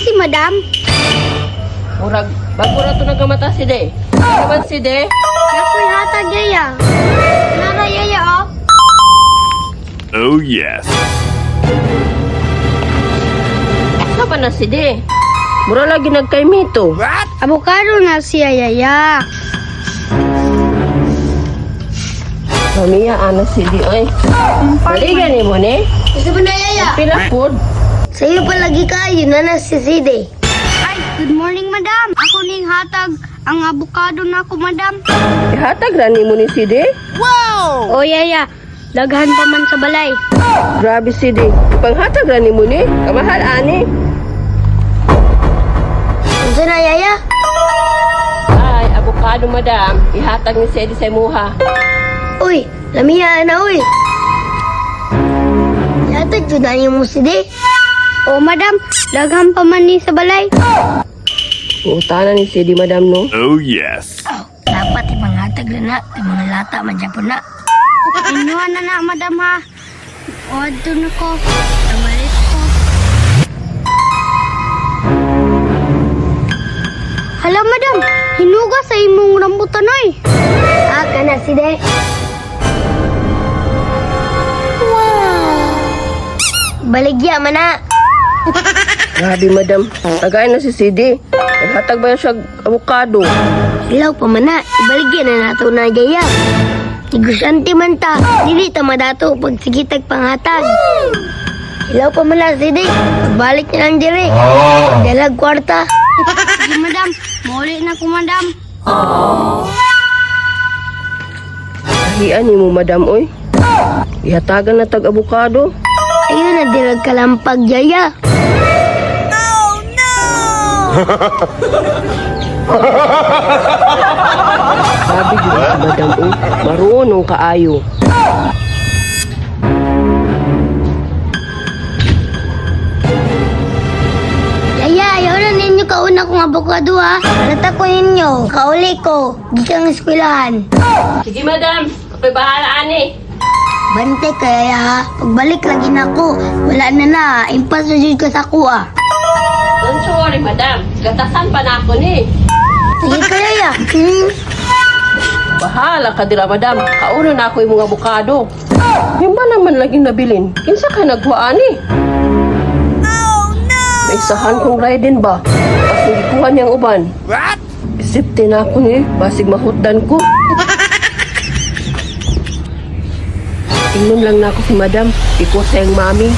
si madam. Murag, bago na to nagkamata si De. Ano man si De? Nakoy hatag, yaya. Nara, yaya, oh. Oh yes. Sa ba na si De? Mura lagi nagkaymito. Avocado na siya, yaya. Mamiya, ana si De, oy. Baligan ni mo ni. Gusto mo na, yaya? Pila pod. Sa'yo palagi kayo na na si Side. Ay, good morning, madam. Ako ning hatag ang avocado na ako, madam. Ihatag ra nimo ni si De. O, yaya. Daghan pa man sa balay. Grabe si De. Panghatag ra nimo ni. Kamahal ani. Unsa na, yaya? Ay, abukado madam. Ihatag ni si De sa imuha. Uy, lamiya na, uy. Hatag jud na mo si De. O, madam. Daghan pa man ni sa balay. Utana ni si De, madam, no? Oh yes. Oh, dapat ipanghatag na na. Mga lata man Japon na. Inuha na na, madam ha. O, adto na ko. Tamalit ko. Hala, madam. Hinuga sa imong rambutan, oy. Ah, kana si De. Wow. Baligya man na. Grabe, madam. Tagay na si CD. Naghatag ba yan siya avocado? Ilaw pa man na, ibaligya na nato na gaya. Negosyante man ta, dili ta madato pag sigitag panghatag. Ilaw pa man na, sige. Pagbalik na lang dire. Dalag kwarta. Sige, madam. Mauli na ko, madam. Kahian ni mo, madam, oy. Ihatagan na tag avocado. Ayun na, dirag kalampag, yaya. Grabe jud si madam, oy. Marunong kaayo. Yaya, ayaw na ninyo kauna kong abokado, ha. Nata ko ninyo, kauli ko, gikan eskwelahan. Sige, madam. Ako'y bahala, ani. Bante kaya ha, pagbalik lagi na ko, wala na na, impas na jud ka sa kuha. Don't you worry, madam. Gatasan pa na ako ni. Sige kaya ya. Bahala ka dira, madam. Kauno na ako imong avocado. Yung ba naman laging nabilin? Kinsa ka nagkuha, ani? Oh, no! Naisahan kong riding ba? Basig ikuha niyang uban. What? Isipte na ako ni, basig mahutdan ko. Ingon lang na ako si madam, ikaw sa iyang mami.